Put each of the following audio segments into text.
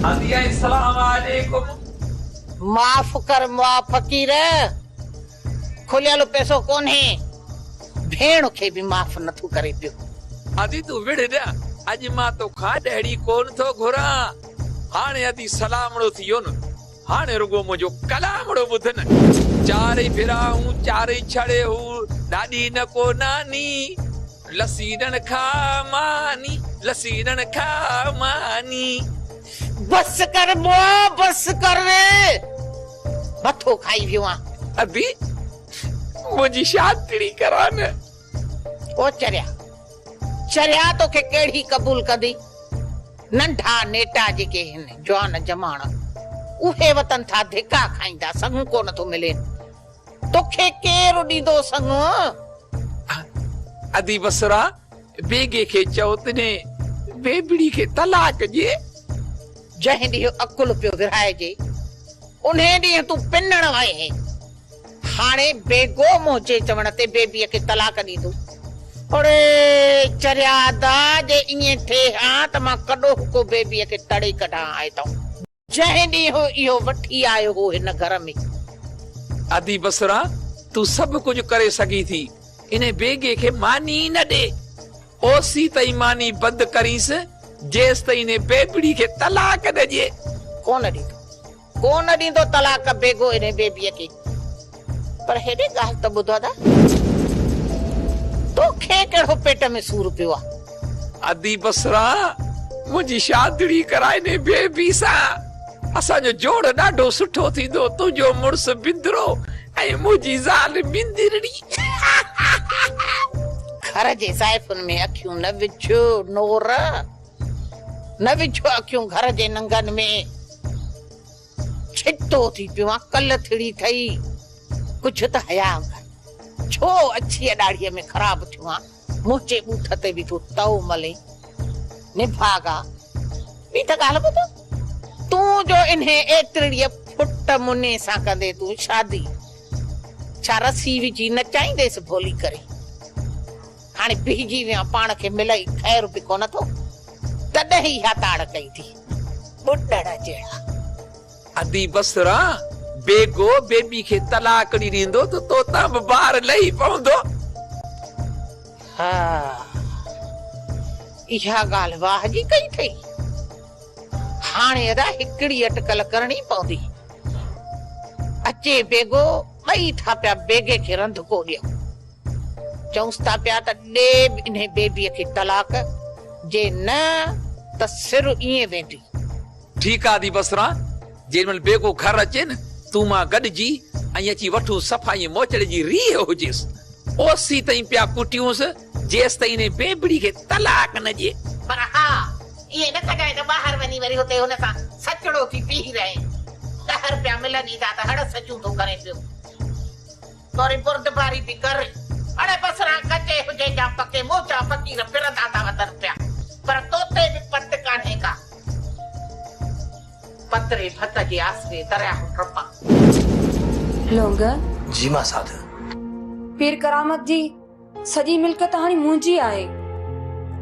ادي اسلام عليڪم. معاف ڪر مئا فقير، کليل پئسو ڪونهي، ڀيڻ کي به معاف نٿو ڪري پيو. ادي تون وڙهه نه، اڄ مان توکان ڏهڙي ڪونه ٿو گهران. هاڻي ادي سلامڙو ٿي ويو نه، هاڻي رڳو منهنجو ڪلامڙو ٻڌ نه. چارئي ڦرا هون چارئي ڇڙي هو، ڏاڏي نه ڪو ناني، لسي ڏڻ کا ماني، لسي ڏڻ کا ماني. بس ڪر مئا بس ڪر ري، مٿو کائي ويو آن. ادي منهنجي شادڙي ڪراء نه. او چريا، چريا توکي ڪهڙي قبول ڪندي؟ ننڍا نيٽا جيڪي هن جوان جماڻ، اهي وتن ٿا ڌڪا کائيندا، سڱ ڪونه ٿو ملين. توکي ڪير ڏيندو سڱ؟ ادي بصرا، بيگي کي چئو تنهن بيبڙي کي طلاق ڏي. جنهن ڏينهن عقل پيو ورهائجي، انهي ڏينهن تون پنڻ وئين. هاڻي بيگو منهنجي چوڻ تي بيبيء کي طلاق ڏيندو. اڙي چريا ادا، جي ائين ٿئي ها ته مان ڪڏهوڪو بيبيء کي تڙي ڪڍان ها هتئون. جنهن ڏينهن اهو وٺي آيو هو هن گهر ۾. ادي بصرا، تون سڀ ڪجهه ڪري سگهين ٿي. انهي بيگي کي ماني ئي نه ڏي. اوسيتائين ماني بند ڪرينس، جيستائين انهي بيبڙي کي طلاق نه ڏئي. ڪونه ڏيندو. ڪونه ڏيندو طلاق بيگو انهي بيبيء کي. پر هيڏي ڳالهه ته ٻڌ ادا. توکي ڪهڙو پيٽ ۾ سور پيو آ. ادي بصرا، منهنجي شادڙي ڪرائي انهي بيبي سان. اسان جو جوڙ ڏاڍو سٺو ٿيندو. تنهنجو مڙس بندرو ۽ منهنجي زال بندرڙي. گهر جي زائفن ۾ اکيون نه وجهه نور. نه وجهه اکيون گهر جي ننگن ۾. ڇتو ٿي پيو آن، ڪل ٿڙي ٿئي. ڪجهه ته حياء ڪر. ڇو اڇيء ڏاڙهيء ۾ خراب ٿيو آن؟ منهنجي ٻوٿ تي به ٿو تئو ملين. نڀاڳا! ٻي ته ڳالهه ٻڌ. تون جو انهيء ايترڙيء ڦٽ مني سان ڪندين تون شادي، ڇا رسي وجهي نچائينديس ڀولي ڪري؟ هاڻي بيهجي ويو آن، پاڻ کي ملئي خير به ڪونه ٿو. تڏهن اها تاڙ ڪئي ٿي. ٻڏڙ جهڙا. ادي بصرا، بيگو بيبي کي طلاق ڏي ڏيندو ته توتان به بار لهي پوندو. ها، اها ڳالهه واهه جي ڪئي اٿئي. هاڻي ادا هڪڙي اٽڪل ڪرڻي پوندي. اچي بيگو، ٻئي ٿا پيا بيگي کي رنڌڪو ڏيون. چئونس ٿا پيا ته ڏي به انهي بيبيء کي طلاق، جي نه ته سر ائين ويندي. ٺيڪ آ ادي بصرا، جيڏي مهل بيگو گهر اچي نه، تون مان گڏجي ۽ اچي وٺون صفا ائين موچڙي جي ريهه هجيس. اوسيتائين پيا ڪٽيونس، جيستائين انهي بيبڙي کي طلاق نه ڏئي. پر ها، ائين نه ڪجانء ته ٻاهر وڃي وري هتي هن سان سچڙو ٿي بيهي رهين. ڏهه رپيا ملن ئي ٿا ته هڙ سچون ٿو ڪرين پيو. ٿوري بردباري به ڪر. اڙي بصران ڪچي هجي يا پڪي منهنجا فقير ڦرندا ٿا وتن پيا پر توتي به پت ڪانهي ڪا. پتري ڀت جي آسري درياهه ٽپان. لونگ. جي مان ساڌ. پير ڪرامت جي سڄي ملڪيت هاڻي منهنجي آهي.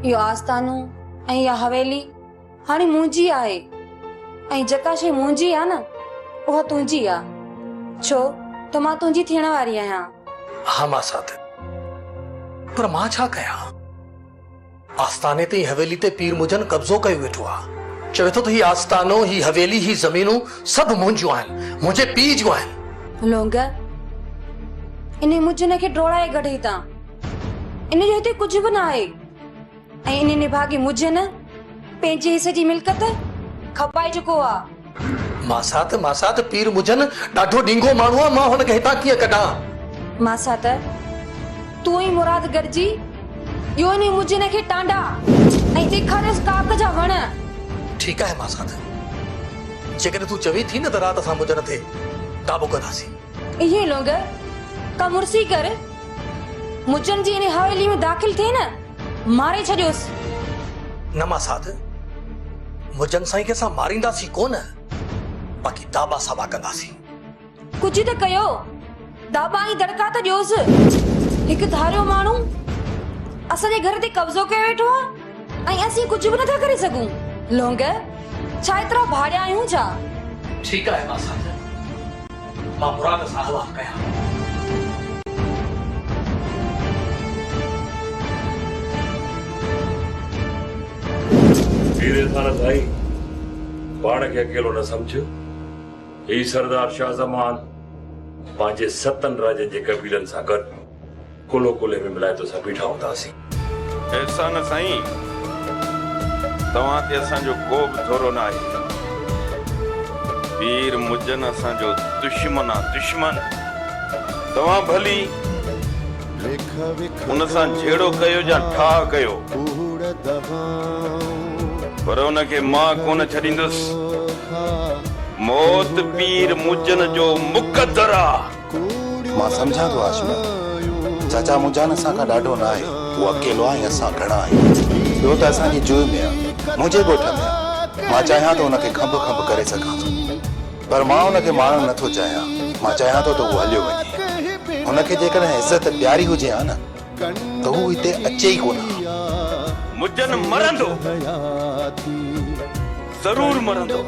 اهو آستانو ۽ اها حويلي هاڻي منهنجي آهي ۽ جيڪا شيء منهنجي آ نه اها تنهنجي آ ڇو ته مان تنهنجي ٿيڻ واري آهيان. ها ماسات پر مان ڇا ڪيان؟ آستاني تي ۽ حويلي تي پير مجن قبضو ڪيو ويٺو آ. چوي ٿو ته هي آستانو، هي حويلي، هي زمينون سڀ منهنجيون آهن، منهنجي پيء جون آهن. لونگ، انهي مجن کي ڊوڙائي ڪڍ هتان. ان جو هتي ڪجهه به نه آهي. ۽ انهي نڀاڳي مجن پنهنجي حصي جي ملڪيت کپائي چڪو آ. ماسات، ماسات، پير مجن ڏاڍو ڏينگهو ماڻهو آ، مان هن کي هتان ڪيئن ڪڍان؟ ماسات، تون ۽ مراد گڏجي ڏيو انهي مجن کي ٽانڊا ۽ ڏيکاريوس ڪاڪ جا وڻ. ٺيڪ آهي ماسات، جيڪڏهن تون چوين ٿي نه ته رات اسان مجن تي داٻو ڪنداسين. اهي لونگ، ڪا مڙسي ڪر، مجن جي انهي حويلي ۾ داخل ٿئي نه، ماري ڇڏيوس. نه ماسات، مجن سائين کي اسان مارينداسين ڪونه، باقي داٻا ساٻا ڪنداسين. ڪجهه ته ڪيو، داٻا ۽ دڙڪا ته ڏيوس. هڪ ڌاريو ماڻهو اسان جي گهر تي قبضو ڪيو ويٺو آهي ۽ اسين ڪجهه به نٿا ڪري سگهون. لونگ، ڇا ايترا ڀاڙيا آهيون ڇا؟ ٺيڪ آهي ماسات، مان مراد سان احوال ڪيان. پير احسان سائين، پاڻ کي اڪيلو نه سمجهه. هي سردار شاهه زمان پنهنجي ستن راڄن جي قبيلن سان گڏ ڪلهو ڪلهي ۾ ملائي توسان بيٺا هونداسين. احسان سائين، توهان تي اسان جو ڪو به ٿورو ناهي. پير مجن اسان جو دشمن آ، دشمن. توهان ڀلي ان سان جهيڙو ڪيو يا ٺاهه ڪيو، پر ان کي مان ڪونه ڇڏيندس. موت پير مجن جو مقدر آ. مان سمجهان ٿو هاشمي، چاچا منجهان اسان کان ڏاڍو نه آهي، هو اڪيلو آهي ۽ اسان گهڻا آهيون. ٻيو ته اسان جي جوء ۾ آ، منهنجي ڳوٺ ۾ آ. مان چاهيان ٿو ان کي کنڀ کنڀ ڪري سگهان ٿو. پر مان ان کي مارڻ نه ٿو چاهيان. مان چاهيان ٿو ته هو هليو وڃي. هن کي جيڪڏهن عزت پياري هجي ها نه ته هو هتي اچي ئي ڪونه ها. مجن مرندو. ضرور مرندو.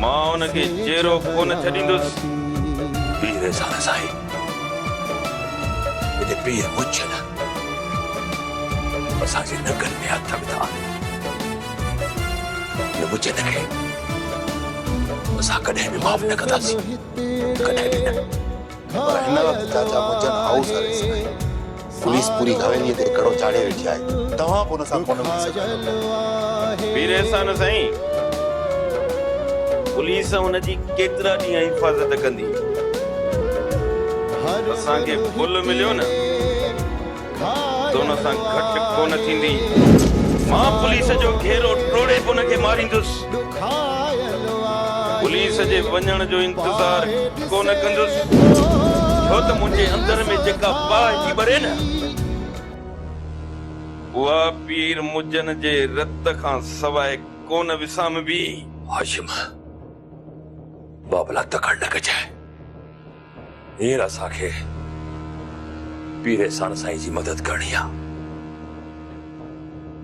مان ان کي جيئرو ڪونه ڇڏيندس. پير احسان سائين، هتي پير مجن اسان جي ننگن ۾ هٿ وڌا آهن. هن مجن کي اسان ڪڏهن به معاف نه ڪنداسين، ڪڏهن به نه. پر هن وقت چاچا مجن هائوس اريسٽ آهي. پوليس پوري حويليء تي ڪڙو چاڙهي ويٺي آهي. توهان به ان سان ڪونه ملي سگهندؤ. پير احسان سائين، پوليس ان جي ڪيترا ڏينهن حفاظت ڪندي؟ اسان کي پل مليو نه ته ان سان گهٽ ڪونه ٿيندي. مان پوليس جو گهيرو ٽوڙي به ان کي ماريندس. پوليس جي وڃڻ جو انتظار ڪونه ڪندس، ڇو ته منهنجي اندر ۾ جيڪا باهه ٿي ٻري نه، اها پير مجن جي رت کان سواء ڪونه وسامبي. هاشم، بابلا تڪڙ نه ڪجانء. هينئر اسان کي پير احسان سائين جي مدد ڪرڻي آ.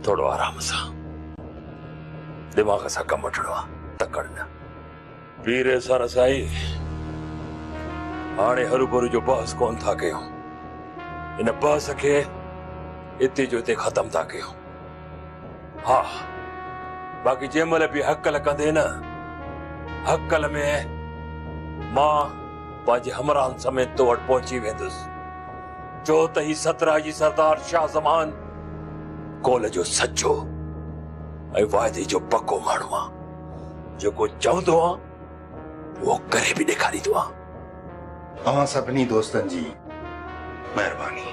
ٿورو آرام سان دماغ سان ڪم وٺڻو آ، تڪڙ نه. پير احسان سائين، هاڻي هروڀرو جو بحث ڪونه ٿا ڪيون. هن بحث کي اتي جو اتي ختم ٿا ڪيون. ها، باقي جنهن مهل به هڪل ڪندين نه، هڪل ۾ مان پنهنجي همراهن سميت تو وٽ پهچي ويندس. ڇو ته هي ستراجي سردار شاهه زمان قول جو سچو ۽ واعدي جو پڪو ماڻهو آ. جيڪو چوندو آ، اهو ڪري به ڏيکاريندو آ. اوهان سڀني دوستن جي مهرباني.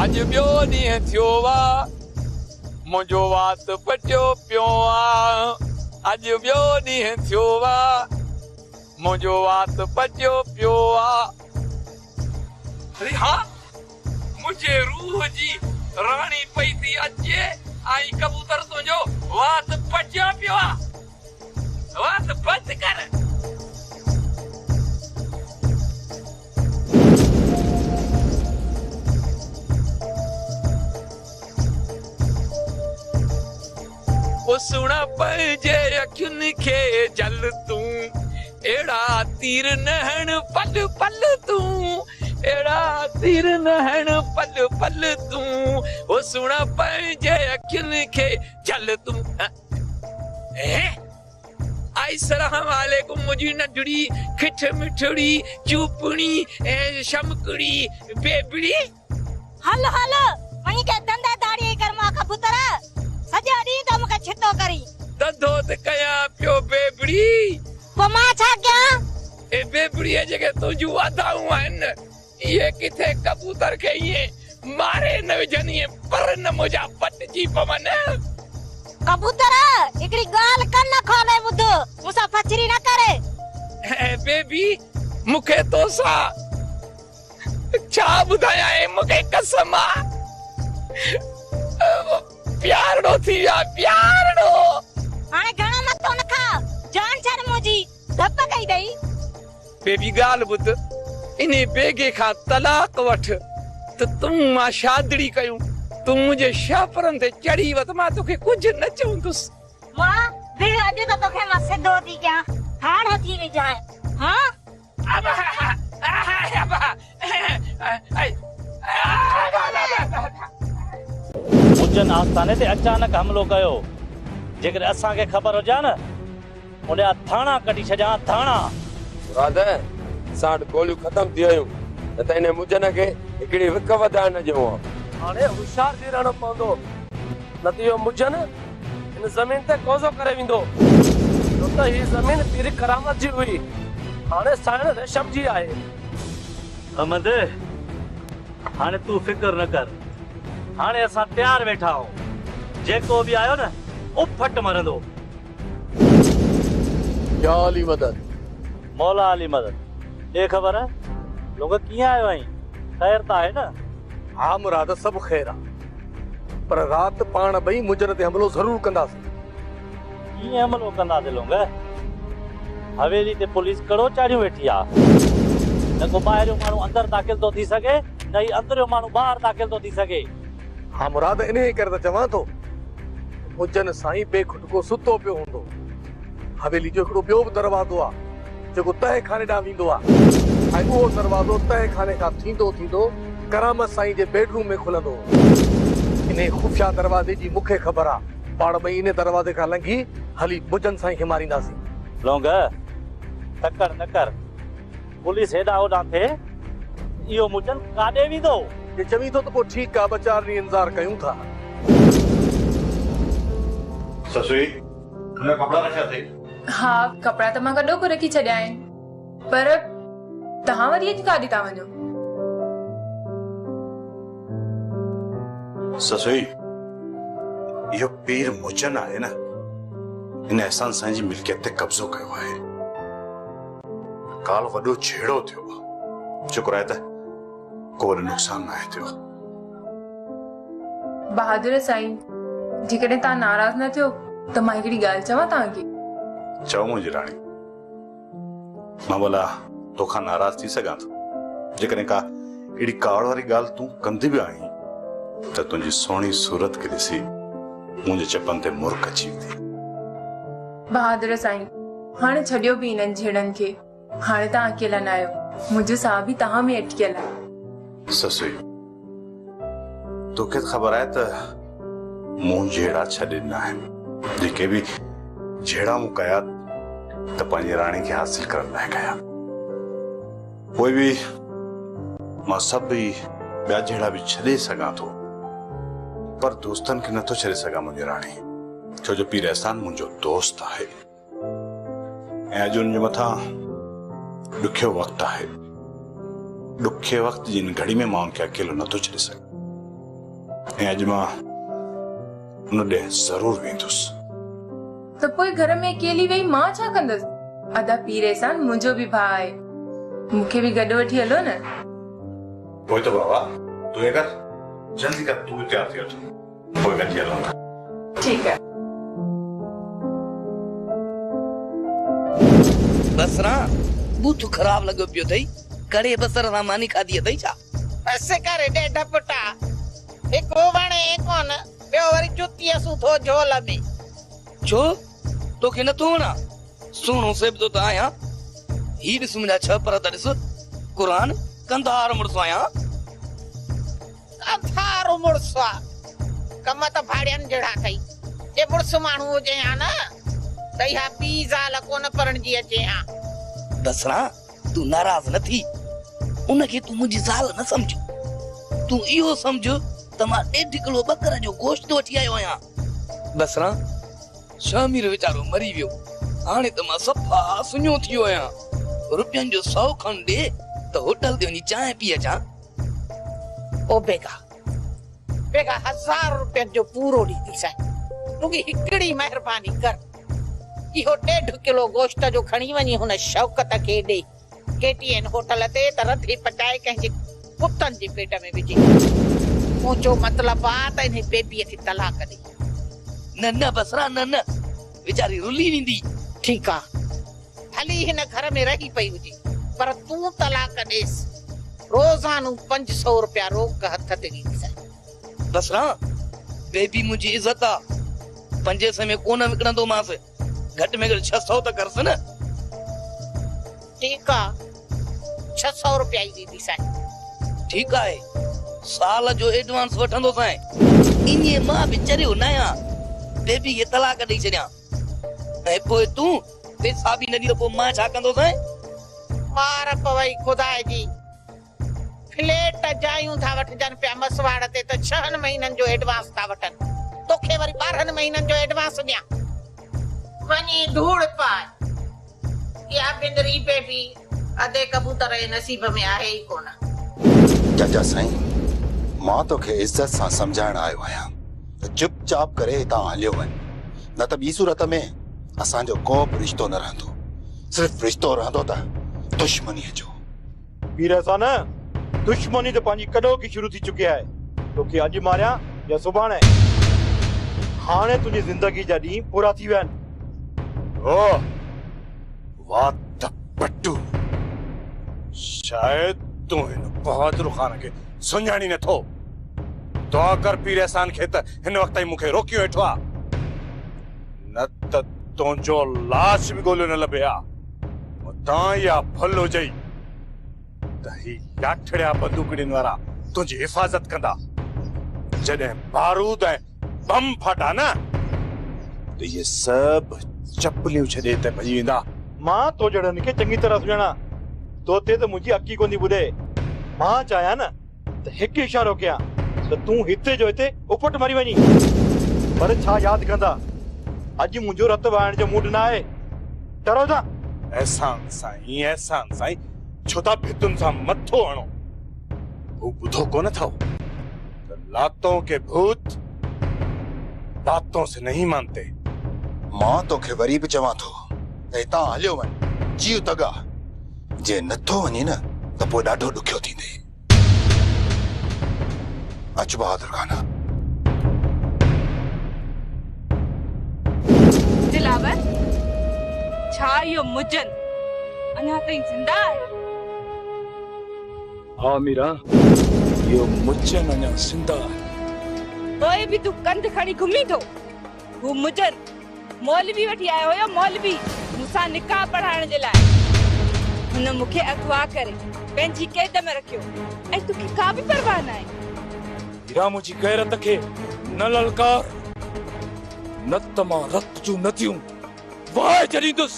اڄ ٻيو ڏينهن ٿيو آ، منهنجو وات پٽيو پيو آ. اڄ ٻيو ڏينهن ٿيو آ، منهنجو وات پٽيو پيو آ. ريحان! منهنجي روح جي راڻي پئي ٿي اچي ۽ ڪبوتر تنهنجو وات پٽيو پيو آ. وات بند ڪر. او سهڻا پنهنجي اکين کي جل تون اهڙا تير نه هڻ پل پل تون اهڙا تير نه هڻ پل پل تون او سهڻا پنهنجي اکين کي جل تون آئي سلام عليڪم منهنجي ننڍڙي کٺ مٺڙي چوپڻي شمڪڙي بيبڙي. هل هل، وڃي ڪنهن ڌنڌي ڌاڙيء جي ڪر مان ڪبوتر، سڄو ڏينهن ٿو مون کي ڇتو ڪرين. ڌنڌو ته ڪيان پيو بيبڙي. پوء مان ڇا ڪيان؟ اي بيبڙي جيڪي تنهنجون ادائون آهن، اهي ڪٿي ڪبوتر کي ائين ماري نه وجهن، ائين پر نه منهنجا پٽجي پون. ڪبوتر، هڪڙي ڳالهه ڪن کولي ٻڌ، مون سان ڦڇري نه ڪر. اي بيبي، مون کي توسان. ڇا ٻڌايان اي مون کي قسم آ پيارڙو ٿي ويو آ پيارڙو. هاڻي گهڻو مٿو نه کاء، جان ڇڏ منهنجي، ڌپ ڪئي اٿئي. بيبي ڳالهه ٻڌ، انهي بيگي کان طلاق وٺ ته تون مان شادڙي ڪيون. تون منهنجي شهپرن تي چڙهي وت مان توکي ڪجهه نه چوندس. مان بيهه اڄ ته توکي مان سڌو ٿي ڪيان. هاڻ ٿي وجهانء. ها؟ مجن آستاني تي اچانڪ حملو ڪيو. جيڪڏهن اسان کي خبر هجي ها نه، ان جا ڌاڻا ڪڍي ڇڏيان ها، ڌاڻا. مراد، اسان وٽ گوليون ختم ٿي ويون، نه ته انهي مجن کي هڪڙي وک وڌائڻ نه ڏيون ها. هاڻي هوشيار ٿي رهڻو پوندو، نه ته اهو مجن هن زمين تي قوضو ڪري ويندو. ڇو ته هي زمين پير ڪرامت جي هئي، هاڻي سائڻ ريشم جي آهي. احمد، هاڻي تون فڪر نه ڪر. هاڻي اسان تيار ويٺا آهيون. جيڪو به آيو نه، اڦٽ مرندو. يا علي مدد. مولا علي مدد. ڏي خبر، لونگ ڪيئن آيو آهين؟ خير ته آهي نه؟ ها مراد، سڀ خير آ. پر رات پاڻ ٻئي مجر تي حملو ضرور ڪنداسين. ڪيئن حملو ڪنداسين لونگ؟ حويلي تي پوليس ڪڙو چاڙهيون ويٺي آ. نه ڪو ٻاهريون ماڻهو اندر داخل ٿو ٿي سگهي، نه ئي اندريون ماڻهو ٻاهر داخل ٿو ٿي سگهي. ها مراد، انهيء ڪري ته چوان ٿو ته مجن سائين بي کٽڪو ستو پيو هوندو. حويلي جو هڪڙو ٻيو به دروازو آ، جيڪو تهه خاني ڏانهن ويندو آ ۽ اهو دروازو تهه خاني کان ٿيندو ٿيندو ڪرامت سائين جي بيڊ روم ۾ کلندو هو. انهيء خفيه دروازي جي مون کي خبر آ. پاڻ ٻئي انهيء دروازي کان لنگهي هلي مجن سائين کي مارينداسين. لونگ، تڪڙ نه ڪر. پوليس هيڏانهن هوڏانهن ٿئي ته اهو مجن ڪاڏي ويندو؟ جي چوين ٿو ته پوء ٺيڪ آ، ٻه چار ڏينهن انتظار ڪيون ٿا. سسئي، تنهنجا ڪپڙا رکيا اٿئي؟ ها، ڪپڙا ته مان ڪڏهوڪو رکي ڇڏيا آهن. پر توهان وري اڄ ڪاڏي ٿا وڃو؟ سسئي، اهو پير مجن آهي نه، هن احسان سائين جي ملڪيت تي قبضو ڪيو آهي. ڪالهه وڏو جهيڙو ٿيو آهي. شڪر آهي ته ڪو وڏو نقصان ناهي ٿيو. بهادر سائين، جيڪڏهن توهان ناراض نه ٿيو ته مان هڪڙي ڳالهه چوان توهان کي؟ چئو منهنجي راڻي. مان ڀلا توکان ناراض ٿي سگهان ٿو؟ جيڪڏهن ڪا اهڙي ڪاوڙ واري ڳالهه تون ڪندي به آهين ته تنهنجي سهڻي صورت کي ڏسي منهنجي چپن تي مرڪ اچي ويندي. بهادر سائين، هاڻي ڇڏيو به انهن جهيڙن کي. هاڻي توهان اڪيلا ناهيو. منهنجو ساهه به توهان ۾ اٽڪيل آهي. سسئي، توکي ته خبر آهي ته مون جهيڙا ڇڏي ڏنا آهن. جيڪي به جهيڙا مون ڪيا ته پنهنجي راڻي کي حاصل ڪرڻ لاء ڪيا. پوء به مان سڀ ئي ٻيا جهيڙا به ڇڏي سگهان ٿو، پر دوستن کي نٿو ڇڏي سگهان منهنجي راڻي، ڇو جو پير احسان منهنجو دوست آهي. ۽ اڄ ان جي مٿان ڏکيو وقت آهي. ڏکي وقت جي ان گهڙي ۾ مان ان کي اڪيلو نٿو ڇڏي سگهان ۽ اڄ مان ان ڏي ضرور ويندس. ته پوء گهر ۾ اڪيلي ويهي مان ڇا ڪندس؟ ادا پير احسان منهنجو به ڀاء آهي. مون کي به گڏ وٺي هلو نه. پوء ته بابا تون ائين ڪر جلدي ڪر تون به تيار ٿي وٺ. پوء گڏجي هلون ٿا. ٺيڪ آهي. بصرا، ٻوٿ خراب لڳو پيو اٿئي، ڪڙي بصر سان ماني کاڌي اٿئي ڇا؟ بس ڪر ڏيڍ پٽا، هڪ وڻي ڪونه، ٻيو وري جتيء سون ٿو جهول ۾. ڇو، توکي نٿو وڻان؟ سهڻو سيبتو ته آهيان. هي ڏس منهنجا ڇهه پر ته ڏس، قرآن ڪنڌار مڙس آهيان. ڪنڌارو مڙس آ، ڪم ته ڀاڙين جهڙا اٿئي. جي مڙس ماڻهو هجين ها نه ته اها ٻي زال ڪونه پرڻجي اچين ها. بصرا، تون ناراض نه ٿي. ان کي تون منهنجي زال نه سمجهه. تون اهو سمجهه ته مان ڏيڍ ڪلو ٻڪر جو گوشت وٺي آيو آهيان. بصرا، شاهمير ويچارو مري ويو. هاڻي ته مان صفا سڃو ٿي ويو آهيان. روپين جو سئو کن ڏي ته هوٽل تي وڃي چانهه پي اچان. او بيگا، بيگا هزار روپين جو پورو ڏينديسانء. رڳي هڪڙي مهرباني ڪر. اهو ڏيڍ ڪلو گوشت جو کڻي وڃي هن شوڪت کي ڏي. ڪي ٽي اين هوٽل تي ته رڌي پچائي ڪنهن جي ڪتن جي پيٽ ۾ وجهي. منهنجو مطلب آ ته انهي بيبيء کي طلاق ڏي. نه نه بصرا نه نه، ويچاري رلي ويندي. ٺيڪ آ، ڀلي هن گهر ۾ رهي پئي هجي. پر تون طلاق ڏيس. روزانو 500 رپيا روڪ هٿ تي ڏينديسانء. بصران، بيبي منهنجي عزت آ. پنجين سئين ۾ ڪونه وڪڻندومانس. گهٽ ۾ گهٽ 600 ته ڪرس نه. ٺيڪ آ، 600 رپيا ئي ڏينديسانء. ٺيڪ آهي، سال جو ايڊوانس وٺندوسانء. ائين مان به چريو ناهيان، بيبي کي طلاق ڏئي ڇڏيان ۽ پوء تون پئسا به نه ڏيندين ته پوء مان ڇا ڪندوسانء؟ مار پوئي خدا جي، فليٽ جايون ٿا وٺجن پيا مسواڙ تي ته ڇهن مهينن جو ايڊوانس ٿا وٺن، توکي وري 12 مهينن جو ايڊوانس ڏيان. وڃي ڌوڙ پاء. اها بندري بيبي ادي ڪبوتر جي نصيب ۾ آهي ئي ڪونه. چاچا سائين، مان توکي عزت سان سمجهائڻ آيو آهيان ته چپ چاپ ڪري هتان هليو وڃ، نه ته ٻي صورت ۾ اسان جو ڪو به رشتو نه رهندو، صرف رشتو رهندو ته دشمنيء جو. پير احسان، دشمني ته پنهنجي ڪڏهوڪي شروع ٿي چڪي آهي. توکي اڄ ماريان يا سڀاڻي. هاڻي تنهنجي زندگي جا ڏينهن پورا ٿي ويا آهن. اوه! وات پٽو! شايد تون هن بهادر خان کي سڃاڻين نه ٿو. دعا ڪر پير احسان کي ته هن وقت تائين مون کي روڪيو ويٺو آ. نه ته تنهنجو لاش به ڳوليو نه لڀي ها. متان اها ڀل هجئي ته هي لاٺڙيا بندوقڙين وارا تنهنجي حفاظت ڪندا. جڏهن بارود ۽ بم ڦاٽا نه ته اهي سڀ چپليون ڇڏي هتي ڀڄي ويندا. مان تو جهڙن کي چڱي طرح سڃاڻان. تو تي ته منهنجي اک ئي ڪونه ٿي ٻڏي. مان چاهيان نه ته هڪ اشارو ڪيان ته تون هتي جو هتي اڦٽ مري وڃين. پر ڇا ياد ڪندا، اڄ منهنجو رت وهائڻ جو موڊ نه آهي. ٽرو هتان. احسان سائين، احسان سائين، ڇو ٿا ڀتن سان مٿو هڻو؟ هو ٻڌو ڪونه اٿئو ته لاتون ڪي ڀوت باتون سي نهين مانتي. مان توکي وري به چوان ٿو ته هتان هليو وڃ، جيء تڳا. جي نٿو وڃين نه ته پوء ڏاڍو ڏکيو ٿيندئي. اچ بهادر خان. دلاور، ڇا اهو مجن اڃا تائين زنده آهي؟ ها ميرا، اهو مجن اڃا زنده آهي. پوء به تون ڪنڌ کڻي گهمين ٿو. هو مجن مولوي وٺي آيو هيو مولوي مون سان نڪاح پڙهائڻ جي لاء. هن مون کي اغوا ڪري پنهنجي قيد ۾ رکيو ۽ توکي ڪا به پرواهه ناهي. ميرا منهنجي غيرت کي نه للڪار، نه ته مان رت جون نديون وهائي ڇڏيندس.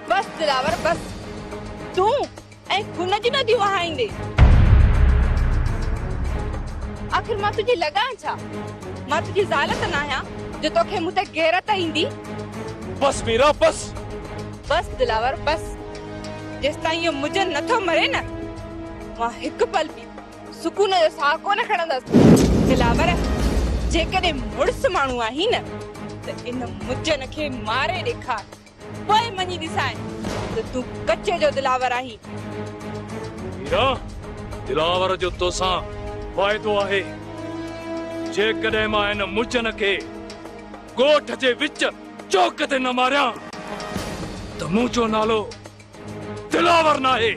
بس دلاور بس، تون ۽ خون جون نديون وهائيندين. آخر مان تنهنجي لڳان ڇا؟ مان تنهنجي زال ته ناهيان جو توکي مون تي غيرت ايندي. بس ميرا بس. بس دلاور بس. جيستائين اهو مجن نٿو مري نه مان هڪ پل به سڪون جو ساهه ڪونه کڻندس. دلاور جيڪڏهن مڙس ماڻهو آهين نه ته ان مجن کي ماري ڏيکار. پوء مڃي ڏسانء ته تون ڪچي جو دلاور آهين. ميران، دلاور جو توسان واعدو آهي. جيڪڏهن مان هن مجن کي ڳوٺ جي وچ چوڪ تي نه ماريان ته منهنجو نالو دلاور ناهي.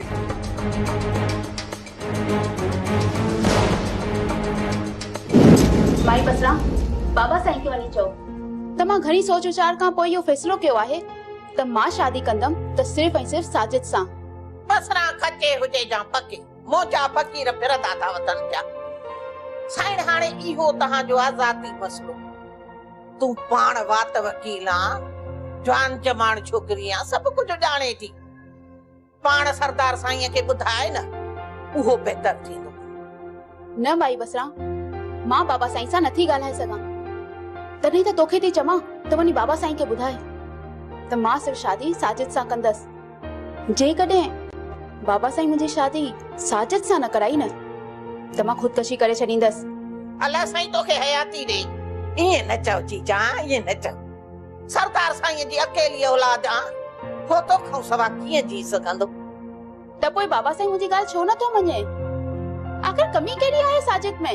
مائي بصران، بابا سائين کي وڃي چئو ته مان گهڻي سوچ ويچار کان پوء اهو فيصلو ڪيو آهي ته مان شادي ڪندم ته صرف ۽ صرف ساجد سان. بصران ڪچي هجي يا پڪي، منهنجا فقير ڦرندا ٿا وتن پيا. سائڻ هاڻي اهو توهان جو آ ذاتي مسئلو. تون پاڻ وات وڪيل آن، جوان جماڻ ڇوڪري آن، سڀ ڪجهه ڄاڻين ٿي. پاڻ سردار سائينء کي ٻڌاء نه، اهو بهتر ٿيندو. نه مائي بصران، مان بابا سائين سان نٿي ڳالهائي سگهان. تڏهن ته توکي ٿي چوان ته وڃي بابا سائين کي ٻڌاء ته مان صرف شادي ساجد سان ڪندس. جيڪڏهن بابا سائين منهنجي شادي ساجد سان نه ڪرائي نه ته مان خودڪشي ڪري ڇڏيندس. الله سائين توکي حياتي ڏئي. ائين نه چئو چيچا، ائين نه چئو. سردار سائينء جي اڪيلي اولاد آن، هو توکان سوا ڪيئن جي سگهندو؟ ته پوء بابا سائين منهنجي ڳالهه ڇو نه ٿو مڃي؟ آخر ڪمي ڪهڙي آهي ساجد ۾؟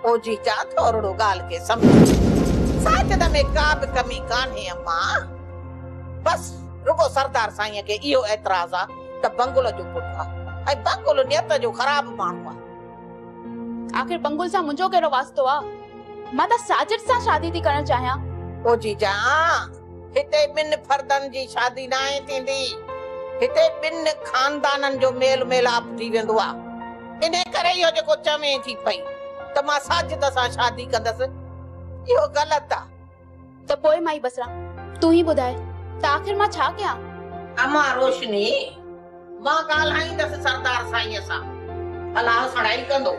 او جيجا ٿورڙو ڳالهه کي سمجهه. ساجد ۾ ڪا به ڪمي ڪانهي امان. بس رڳو سردار سائينء کي اهو اعتراض آ ته بنگل جو پٽ آ ۽ بنگل نيت جو خراب ماڻهو آ. آخر بنگل سان منهنجو ڪهڙو واسطو آ؟ مان ته ساجد سان شادي ٿي ڪرڻ چاهيان. او جيجا، هتي ٻن فردن جي شادي ناهي ٿيندي. هتي ٻن خاندانن جو ميل ميلاپ ٿي ويندو آ. انهي ڪري اهو جيڪو چوين ٿي پئي ته مان ساجد سان شادي ڪندس، اهو غلط آ. ته پوء مائي بصرا، تون ئي ٻڌاء ته آخر مان ڇا ڪيان؟ امان روشني، مان ڳالهائيندس سردار سائينء سان. ڀلا هو سڙائي ڪندو.